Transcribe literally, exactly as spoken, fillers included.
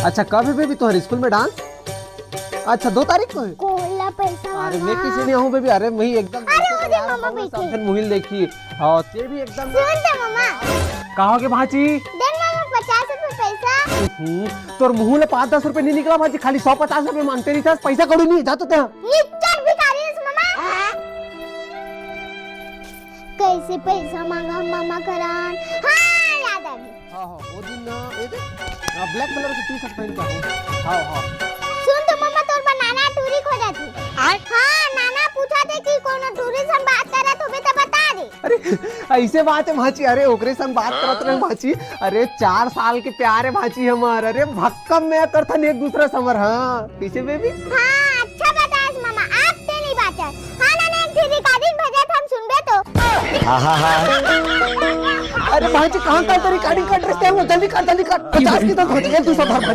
अच्छा, कब हे बेबी तोहर स्कूल में डांस? अच्छा, दो तारीख को हे। कोन ला पैसा मांगा? अरे मैं किसी नहीं हूँ बेबी, अरे मैं एकदम अरे, वो दे मामा बैठे। मुहिल देखी। हाँ, ये भी एकदम। सुन तो मामा। का होगे भांची? दे मामा पचास रुपए पैसा। हम्म, तोर मुंह ले पाँच दस रुपए नहीं निकला भांची, खाली सौ पचास रुपए मांगते रहिथस, पैसा कौड़ी नहीं, जा तो तैं। निच्चट भिखारी हस मामा। कैसे पैसा मांगा मामा करन? हाँ, याद आ गई। हाँ, हाँ, वो दिन ना, ये देख, हाँ, black colour के T-shirt पहन के हूँ। हाँ, हाँ। सुन तो मामा, तोर बर नाना टूरी खोजत हे। आय? हाँ, नाना पूछत हे कि कोनो टूरी से हम बात करत होबे त बता दे। अरे, ऐसे बात हे भांची, अरे ओकरे संग बात करत रहे भांची। अरे चार साल के प्यार हे भांची हमार, अरे भक्कम में करथन एक दूसरा समर। हाँ, कैसे बेबी? हाँ, अच्छा बतास मामा, आप ते नहीं बाचस। हाँ नाना, एक ठे recording भेजत हन, सुनबे तो। अरे भांची, कहाँ का तो recording कट रहे हैं, जल्दी कर, जल्दी कर, पचास की तो भांची, एक दूसरा धर।